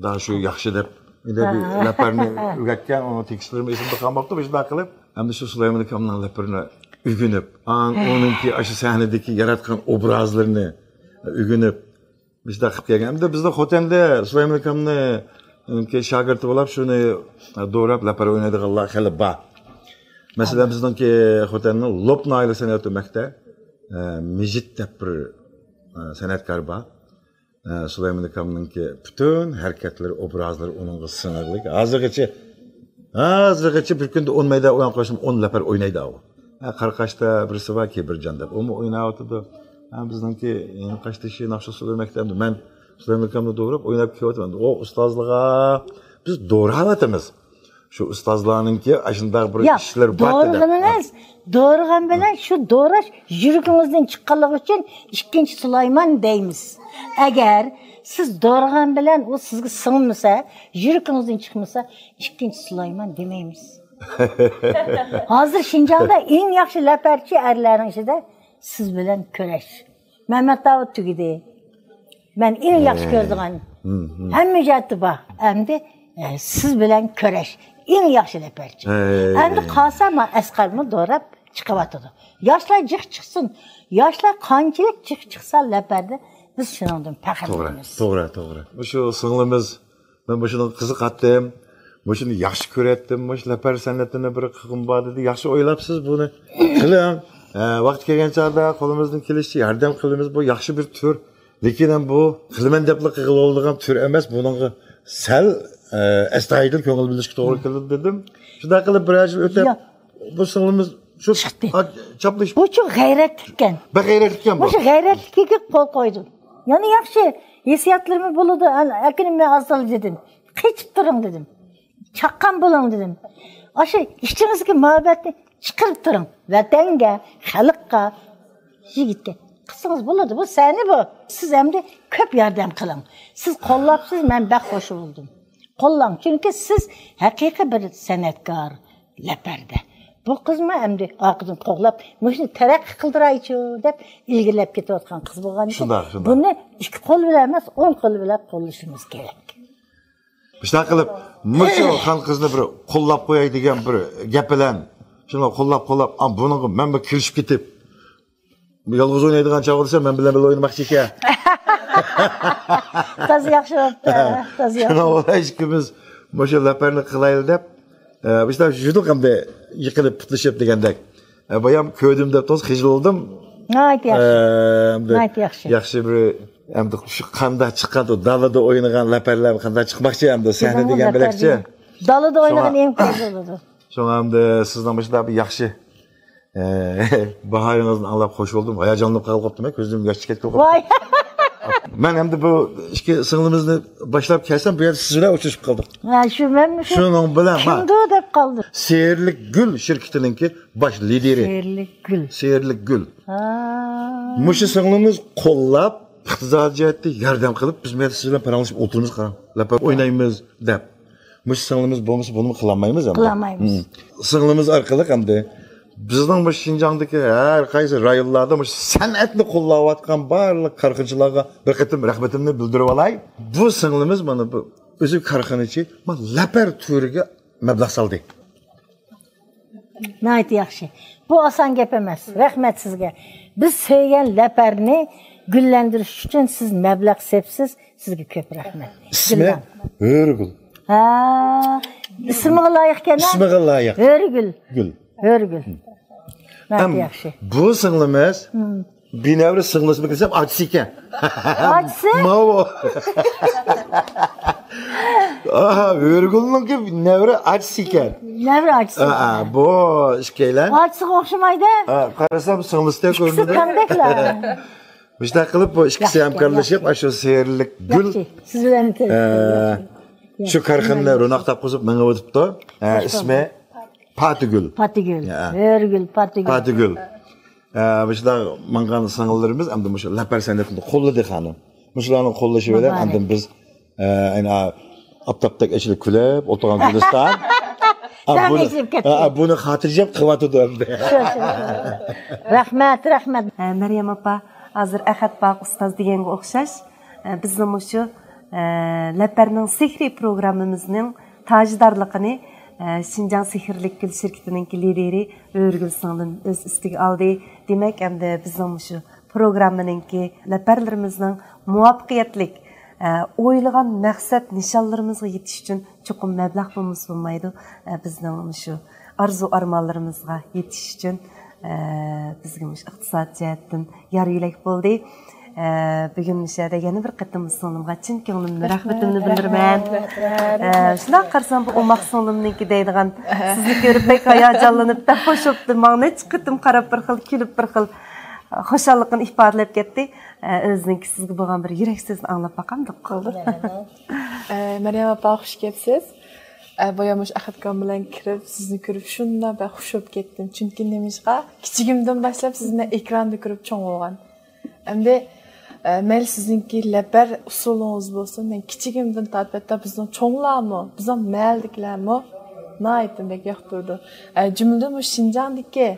دا شۇ ياخشى دەپ، ئەندى بىر لەپەرنى ئۆگەتكەن، ئۇنىڭ تېكىستلىرىمۇ ئېسىمدە قالماپتۇ، شۇنداق قىلىپ. ئەمدى شۇ سۇلايمان ئاكامنىڭ لەپىرىنى ئۆگىنىپ، ئاڭ ئۇنىڭكى ئاشۇ سەھنىدىكى ياراتقان ئوبرازلىرىنى ئۆگىنىپ، مۇشۇنداق قىلىپ كەلگەن. ئەمدى بىزنىڭ خوتەندە سۇلايمان ئاكامنىڭكى شاگىرتى بولاپ، شۇنى دوراپ، لەپەر ئوينايدىغانلار خېلى بار. مەسىلەن، بىزنىڭكى خوتەننىڭ لوپ ناھىيەلىك سەنئەت ئۆمەكتە، ئە، مىجىت دەپ بىر، ئە، سەنئەتكار بار. ئە، سۇلايمان ئاكامنىڭكى پۈتۈن ھەرىكەتلىرى، ئوبرازلىرى ئۇنىڭغا سىڭىغلىق. ھازىرغىچە، ھازىرغىچە بىر كۈندە ئون مەيدان ئويناپ قويسام، ئون لەپەر ئوينايدۇ ئۇ. ھە، قاراقاشتا بىرسى بار، كېبىرجان دەپ، ئۇمۇ ئويناۋاتىدۇ. ھە، بىزنىڭكى يېڭىقاشتېشى ناخشا سولو مەكتەپتە مەن سۇلايمان ئاكامنى دوراپ ئويناپ كېلىۋاتىمەن. ئۇ ئۇستازلىرىغا بىز دوراۋاتىمىز. شۇ ئۇستازلارنىڭكى ئاشۇنداق بىر ياق، ئىشلىرى بار دەپ. دورىغىنىڭىز، دورىغان بىلەن شۇ دوراش يۈرىكىڭىزدىن چىققانلىقى ئۈچۈن ئىككىنچى سۇلايمان دەيمىز. ئەگەر سىز دورىغان بىلەن ئۇ سىزگە سىڭمىسا، يۈرىكىڭىزدىن چىقمىسا، ئىككىنچى سۇلايمان دېمەيمىز. ھازىر شىنجاڭدا ئەڭ ياخشى لەپەرچى ئەرلەرنىڭ ئىچىدە سىز بىلەن كۈرەش. مەمەت داۋۇت تۈگىدى. مەن ئەڭ ياخشى كۆرىدىغان، ھەممە جەھەتتە بار. ئەمدى، ئە، سىز بىلەن كۈرەش. ئەڭ ياخشى لەپەرچى. ئەمدى قالسا، ما ئەسقەرمۇ دوراپ چىقىۋاتىدۇ. ياشلار جىق چىقسۇن. ياشلار قانچىلىك جىق چىقسا لەپەردە، بىز شۇنىڭدىن توغرا، پەخىرلىنىمىز. توغرا، توغرا. مۇشۇ سىڭلىمىز، مەن مۇشۇنىڭغا قىزىقاتتىم، مۇشۇنى ياخشى كۆرەتتىم، مۇشۇ لەپەر سەنئىتىنى بىر قىلغۇم بار دېدى. ياخشى ئويلاپسىز بۇنى. قىلىڭ. ئە، ۋاقتى كەلگەن چاغدا قولىمىزدىن كېلىشىچە ياردەم قىلىمىز. بۇ ياخشى بىر تۈر. لېكىن ھەم بۇ قىلىمەن دەپلا قىلغىلى بولىدىغان تۈر ئەمەس. بۇنىڭغا سەل، ئە، ئەستايىدىل كۆڭۈل بۆلۈشكە توغرا كېلىدۇ دېدىم. شۇنداق قىلىپ بىرەر يىل ئۆتۈپ، بۇ سىڭلىمىز شۇ چىقتى. چاپلىشىپ. بۇچۇ غەيرەتلىككەن. بەك غەيرەتلىككەن بۇ. مۇشۇ غەيرەتلىكىگە قول قويدۇم. يەنە ياخشى ھېسسىياتلىرىمۇ بولىدۇ. ئەكىنىم مەن ئازدىلا دېدىم. قېچىپ تۇرۇڭ دېدىم. چاققان بولۇڭ دېدىم. ئاشۇ ئىچىڭىزدىكى مۇھەببەتنى چىقىرىپ تۇرۇڭ. ۋەتەنگە، خەلققە، يىگىتكە. قىلسىڭىز بولىدۇ. بۇ سەھنە بۇ. سىز ئەمدى كۆپ ياردەم قىلىڭ. سىز قوللاپسىز، مەن بەك خوش بولدۇم. قوللاڭ، چۈنكى سىز ھەقىقىي بىر سەنئەتكار لەپەردە. بۇ قىزمۇ ئەمدى ئارقىدىن قوغلاپ، مۇشۇنى تەرەققىي قىلدۇرايچۇ دەپ ئىلگىرىلەپ كېتىۋاتقان قىز بولغان ئۈچۈن، شۇنداق، شۇنداق. بۇنى ئىككى قول بىلەن ئەمەس، ئوڭ قول بىلەن قوللىشىمىز كېرەك. شۇنداق قىلىپ، مۇشۇ خان قىزنى بىر قوللاپ قوياي دېگەن بىر گەپ بىلەن، شۇنى قوللاپ، قوللاپ، ئا، بۇنىڭغا مەنمۇ كىرىشىپ كېتىپ، يالغۇز ئوينايدىغان چاغ بولسا، مەن بىلەن بىللە ئوينىماقچى ئىكەن. تازا ياخشى بوپتۇ، تازا ياخشى. شۇنىڭ بىلەن ئىككىمىز مۇشۇ لەپەرنى قىلايلى دەپ، ئە، مۇشۇنداق يۈردۇق ئەمدى يېقىنىپ پۇتلىشىپ دېگەندەك. ئە، بايام كۆردۈم دەپ توز خىجىل بولدۇم. ناھايىتى ياخشى. ئە، ئەمدى ناھايىتى ياخشى. ياخشى بىر، ئەمدى شۇ قاندا چىققان، دالىدا ئوينىغان لەپەرلەر قاندا چىقماقچى ئەمدى سەھنە دېگەن بىلەكچە. دالىدا ئوينىغان ئەڭ قىزىق بولىدۇ. شۇڭا ئەمدى سىزنىڭ مۇشۇنداق بىر ياخشى ئە، باھارىڭىزنى ئاڭلاپ خوش بولدۇم. ھاياجانلىنىپ قالغاپتىمەن، كۆزلىرىمدىن ياش چىقىپ كەتكەن. ۋاي. مەن ئەمدى بۇ ئىككى سىڭلىمىزنى باشلاپ كەلسەم، بۇ يەردە سىز بىلەن ئۇچرىشىپ قالدۇق. ھە، شۇ مەنمۇ شۇ شۇنىڭ بىلەن، ھە. كىمدۇ دەپ قالدىم. سېھىرلىك گۈل شىركىتىنىڭكى باش لىدىرى. سېھىرلىك گۈل. سېھىرلىك گۈل. ھا. مۇشۇ سىڭلىمىز قوللاپ، ئىقتىسادىي جەھەتتە ياردەم قىلىپ، بىز بۇ يەردە سىز بىلەن پاراڭلىشىپ ئولتۇرىمىز، قاراڭ. لەپەر ئوينايمىز دەپ. مۇشۇ سىڭلىمىز بولمىسا، بۇنىمۇ قىلالمايمىز ئەمدى. قىلالمايمىز. مم. سىڭلىمىز ئارقىلىق ئەمدى بىزنىڭ مۇشۇ شىنجاڭدىكى ھەر قايسى رايونلاردا مۇشۇ سەنئەتنى قوللاۋاتقان بارلىق كارخانىچىلارغا بىر قېتىم رەھمىتىمنى بىلدۈرۈپ ئالاي. بۇ سىڭلىمىز مانا بۇ ئۆزى كارخانىچى، مانا لەپەر تۈرىگە مەبلەغ سالدى. ناھايىتى ياخشى. بۇ ئاسان گەپ ئەمەس. رەھمەت سىزگە. بىز سۆيگەن لەپەرنى گۈللەندۈرۈش ئۈچۈن سىز مەبلەغ سېپسىز، سىزگە كۆپ رەھمەت. ئىسمى ھۆرىگۈل. ھە، ئىسمىغا لايىق ئىكەن، ھە؟ ئىسمىغا لايىق. ھۆرىگۈل. گۈل. ھۆرىگۈل. ناھايىتى ياخشى. بۇ سىڭلىمىز، بىنەۋرە سىڭلىسىمۇ دېسەم، ئاچىسى ئىكەن. ئاچىسى؟ ماۋۇ. ئاھا، ھۆرىگۈلنىڭكى نەۋرە ئاچىسى ئىكەن. نەۋرە ئاچىسى. ئا، بۇ ئىككىيلەن. ئاچىسىغا ئوخشىمايدۇ. ئا، قارىسام، سىڭلىسىدەك كۆرۈنىدۇ. ئىككىسى تەڭدەكلا. مۇشۇنداق قىلىپ بۇ ئىككىسى ياخشى، ھەمكارلىشىپ، ياخشى. ئاشۇ سېھىرلىك گۈل، ياخشى. سىز بىلەن ئە، ياخشى. شۇ كارخانىنى روناق تاپقۇزۇپ مېڭىۋېتىپتۇ. ئە، ئىسمى پاتىگۈل. پاتىگۈل. يا. ھۆرىگۈل، پاتىگۈل. پاتىگۈل. ئە، مۇشۇنداق ماڭغان سىڭىللىرىمىز ئەمدى مۇشۇ لەپەر سەنئىتىنى قوللىدى خانىم. مۇشۇلارنىڭ قوللىشى بىلەن ئاندىن بىز، ئە، ئەنە، ئاپتاپتەك ئېچىلىپ كۈلۈپ ئولتۇرغان گۈلىستان. ئە، بۇنى، ئە، بۇنى خاتىرجەم قىلىۋاتىدۇ ئەمدى. شۇ، شۇ. رەھمەت، رەھمەت. ئە، مەريەم ئاپا، ھازىر ئەخەت باغ ئۇستاز دېگەنگە ئوخشاش، ئە، بىزنىڭ مۇشۇ، ئە، لەپەرنىڭ سېھرىي پروگراممىمىزنىڭ تاجدارلىقىنى، ئە، شىنجاڭ سېھىرلىك گۈل شىركىتىنىڭكى لىدىرى ھۆرىگۈل سىڭلىم ئۆز ئۈستىگە ئالدى. دېمەك، ئەمدى بىزنىڭ مۇشۇ پروگراممىنىڭكى لەپەرلىرىمىزنىڭ مۇۋەپپەقىيەتلىك، ئە، ئويلىغان مەقسەت نىشانلىرىمىزغا يېتىش ئۈچۈن چوقۇم مەبلەغ بولمىسا بولمايدۇ. ئە، بىزنىڭ مۇشۇ ئارزۇ ئارمانلىرىمىزغا يېتىش ئۈچۈن، ئە، بىزگە مۇشۇ ئىقتىساد جەھەتتىن يار يۆلەك بولدى. ئە، بۈگۈن مۇشۇ يەردە يەنە بىر قېتىم سىڭلىمغا چىن كۆڭلۈمدىن رەھمىتىمنى بىلدۈرىمەن. ئە، شۇنداق قارىسام، بۇ ئوماق سىڭلىمنىڭكى دەيدىغان، سىزنى كۆرۈپ بەك ھاياجانلىنىپ، بەك خوش بوپتۇ. ماڭا نەچچە قېتىم قاراپ، بىر خىل كۈلۈپ، بىر خىل خۇشاللىقىنى ئىپادىلەپ كەتتى. ئە، ئۆزىنىڭكى سىزگە بولغان بىر يۈرەك سۆزىنى ئاڭلاپ باقامدۇق. بولدى. ئە، مەريەم ئاپا، خۇش كەپسىز. ئە، بايا مۇشۇ ئەخەت ئاكام بىلەن كىرىپ، سىزنى كۆرۈپ شۇنداق بەك خۇش بولۇپ كەتتىم. چۈنكى نېمىشقا؟ كىچىكىمدىن باشلاپ سىزنى ئېكراندا كۆرۈپ چوڭ بولغان. ئەمدى، ئە، مەيلى سىزنىڭكى لەپەر ئۇسسۇلىڭىز بولسۇن، مەن كىچىكىمدىن تارتىپ، ھەتتا بىزنىڭ چوڭلارمۇ، بىزنىڭ مەھەللىدىكىلەرمۇ ناھايىتى بەك ياقتۇرىدۇ. ئە، جۈملىدىن مۇشۇ شىنجاڭدىكى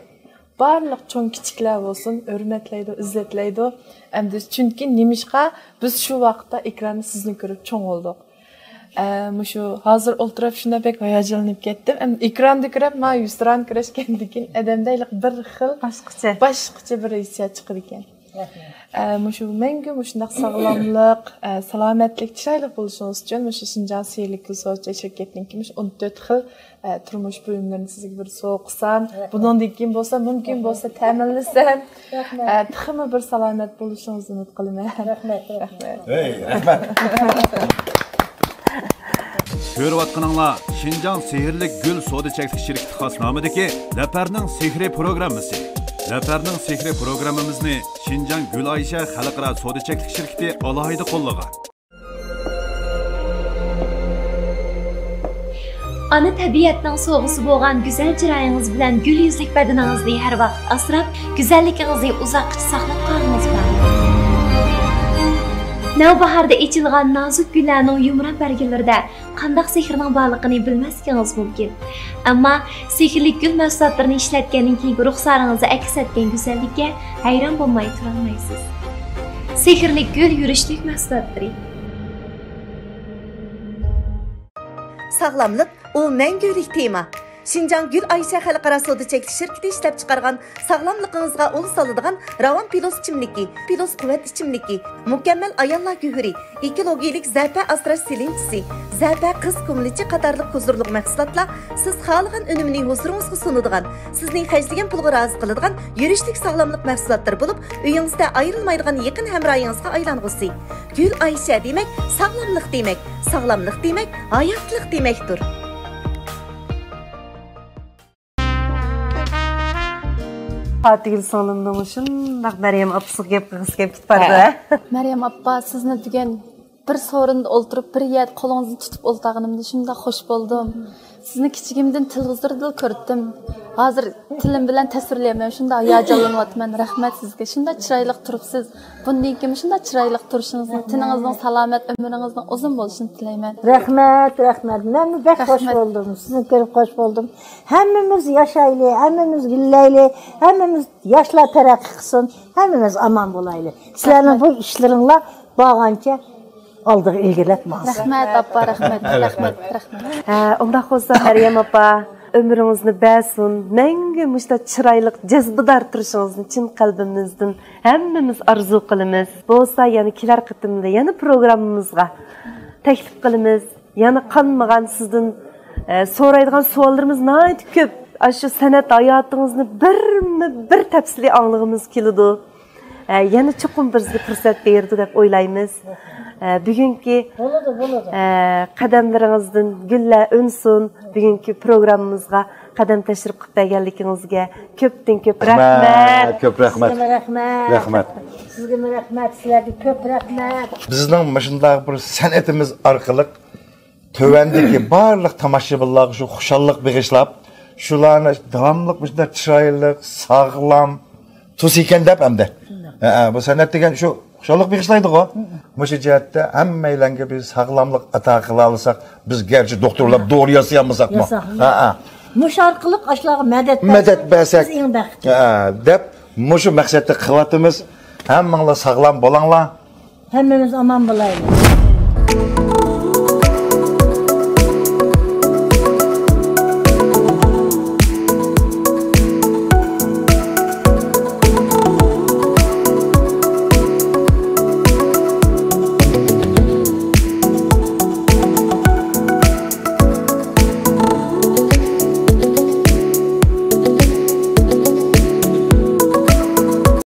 بارلىق چوڭ-كىچىكلەر بولسۇن، ھۆرمەتلەيدۇ، ئىززەتلەيدۇ. ئەمدى چۈنكى نېمىشقا بىز شۇ ۋاقىتتا ئېكراندا سىزنى كۆرۈپ چوڭ بولدۇق. ئە، مۇشۇ ھازىر ئولتۇرۇپ شۇنداق بەك ھاياجانلىنىپ كەتتىم. ئەمدى ئېكراندا كۆرۈپ، مانا يۈزتۇرانە كۆرۈشكەندىن كېيىن ئادەمدە ھېلىقى بىر خىل باشقىچە، باشقىچە بىر ھېسسىيات چىقىدىكەن. ئە، مۇشۇ مەڭگۈ مۇشۇنداق ساغلاملىق، ئە، سالامەتلىك، چىرايلىق بولۇشىڭىز ئۈچۈن مۇشۇ شىنجاڭ سېھىرلىك گۈل سودا چەك شىركەتىنىڭكى مۇشۇ ئون تۆت خىل، ئە، تۇرمۇش بۇيۇملىرىنى سىزگە بىر سوۋغا قىلسام، بۇنىڭدىن كېيىن بولسا، مۇمكىن بولسا تەمىنلىسەم، ئە، تېخىمۇ بىر سالامەت بولۇشىڭىزنى ئۈمىد قىلىمەن. رەھمەت، رەھمەت. ھەي، رەھمەت. كۆرۈۋاتقىنىڭلار شىنجاڭ سېھىرلىك گۈل سودا چەكلىك شىركىتى خاس نامىدىكى لەپەرنىڭ سېھرىي پروگراممىسى. لەپەرنىڭ سېھرىي پروگراممىمىزنى شىنجاڭ گۈل ئايشە خەلقئارا سودا چەكلىك شىركىتى ئالاھىدە قوللىغان. ئانا تەبىئەتنىڭ سوۋغىسى بولغان گۈزەل چىرايىڭىز بىلەن گۈل يۈزلۈك بەدىنىڭىزنى ھەر ۋاقىت ئاسراپ، گۈزەللىكىڭىزنى ئۇزاققىچە ساقلاپ قالغىڭىز بار. نەۋباھاردا ئېچىلغان نازۇك گۈللەرنىڭ يۇمران بەرگىلىرىدە قانداق سېھىرنىڭ بارلىقىنى بىلمەسلىكىڭىز مۇمكىن. ئەمما سېھىرلىك گۈل مەھسۇلاتلىرىنى ئىشلەتكەندىن كېيىنكى رۇخسارىڭىزدا ئەكس ئەتكەن گۈزەللىككە ھەيران بولماي تۇرالمايسىز. سېھىرلىك گۈل يۈرۈشلۈك مەھسۇلاتلىرى. ساغلاملىق، ئۇ مەڭگۈلۈك تېما. شىنجاڭ گۈل ئايشە خەلقئارا سودا چەكلىك شىركىتى ئىشلەپچىقارغان ساغلاملىقىڭىزغا ئۇل سالىدىغان راۋان پىلوس ئىچىملىكى، پىلوس قۇۋۋەت ئىچىملىكى، مۇكەممەل ئاياللار گۆھىرى، ئېكولوگىيەلىك زەپە ئاسراش سېلىنچىسى، زەپە قىز كۇملىچى قاتارلىق ھۇزۇرلۇق مەھسۇلاتلار سىز خالىغان ئۈنۈمنى ھۇزۇرىڭىزغا سۇنىدىغان، سىزنى خەجلىگەن پۇلغا رازى قىلىدىغان يۈرۈشلۈك ساغلاملىق مەھسۇلاتلىرى بولۇپ، ئۆيىڭىزدە ئايرىلمايدىغان يېقىن ھەمراھىڭىزغا ئايلانغۇسى. گۈل ئايشە دېمەك، ساغلاملىق دېمەك، ساغلاملىق دېمەك، ھاياتلىق دېمەكتۇر. پاتىگۈل سىڭلىمنىڭ شۇنداق مەريەم ئاپىسىغا گەپ قىلغۇسى كېلىپ كېتىپ بارىدۇ، ھە؟ مەريەم ئاپا، سىزنى بۈگۈن بىر سورۇندا ئولتۇرۇپ، بىر يەردە قولىڭىزنى تۇتۇپ ئولتۇرغىنىمدا شۇنداق خوش بولدۇم. سىزنى كىچىكىمدىن تېلېۋىزوردىلا كۆرتتۈم. ھازىر تىلىم بىلەن تەسۋىرلىيەلمەيمەن، شۇنداق ھاياجانلىنىۋاتىمەن. رەھمەت سىزگە، شۇنداق چىرايلىق تۇرۇپسىز. بۇندىن كېيىن شۇنداق چىرايلىق تۇرۇشىڭىزنى، تېنىڭىزنىڭ سالامەت، ئۆمرىڭىزنىڭ ئۇزۇن بولۇشىنى تىلەيمەن. رەھمەت، رەھمەت. مەنمۇ بەك خوش بولدۇم. سىزنى كۆرۈپ خوش بولدۇم. ھەممىمىز ياشايلى، ھەممىمىز گۈللەيلى، ھەممىمىز ياشلار تەرەققىي قىلسۇن، ھەممىمىز ئامان بولايلى. سىلەرنىڭ بۇ ئىشلىرىڭلار بارغانچە ئالدىغا ئىلگىرىلەپ ماڭسۇن. رەھمەت، ئاپا، رەھمەت، رەھمەت، رەھمەت. ھە، ئۇنداق بولسا، مەريەم ئاپا، ئۆمرىڭىزنى بەرسۇن، مەڭگۈ مۇشۇنداق چىرايلىق، جەزبىدار تۇرۇشىڭىزنى چىن قەلبىمىزدىن ھەممىمىز ئارزۇ قىلىمىز. بولسا يەنە كېلەر قېتىمدا يەنە پروگراممىمىزغا تەكلىپ قىلىمىز. يەنە قانمىغان سىزدىن، ئە، سورايدىغان سوئاللىرىمىز ناھايىتى كۆپ. ئاشۇ سەنئەت ھاياتىڭىزنى بىرمۇ بىر تەپسىلىي ئاڭلىغۇمىز كېلىدۇ. ئە، يەنە چوقۇم بىزگە پۇرسەت بېرىدۇ دەپ ئويلايمىز. ئە، بۈگۈنكى، بولىدۇ، بولىدۇ. ئە، قەدەملىرىڭىزدىن گۈللەر ئۈنسۇن. بۈگۈنكى پروگراممىمىزغا قەدەم تەشرىپ قىلىپ بەرگەنلىكىڭىزگە كۆپتىن كۆپ رەھمەت. كۆپ رەھمەت. سىزگىمۇ رەھمەت. رەھمەت. سىزگىمۇ رەھمەت. سىلەرگە كۆپ رەھمەت. بىزنىڭ مۇشۇنداق بىر سەنئىتىمىز ئارقىلىق تۆۋەندىكى بارلىق تاماشىبىنلارغا شۇ خۇشاللىق بېغىشلاپ، شۇلارنى داۋاملىق مۇشۇنداق چىرايلىق، ساغلام، تۇرسا ئىكەن دەپ ئەمدى. شۇنداق. ھە، ھە، بۇ سەنئەت دېگەن شۇ خۇشاللىق بېغىشلايدىغۇ. مۇشۇ جەھەتتە ھەممەيلەنگە بىز ساغلاملىق ئاتا قىلالىساق، بىز گەرچە دوختۇرلاپ دورا ياسىيالمىساقمۇ. ياساق. ھە، ھە. مۇشۇ ئارقىلىق ئاشۇلارغا مەدەت بەرسەك، مەدەت بەرسەك، بىز ئەڭ بەختلىك. ھە، دەپ مۇشۇ مەقسەتتە قىلىۋاتىمىز. ھەممىڭلار ساغلام بولۇڭلار. ھەممىمىز ئامان بولايلى.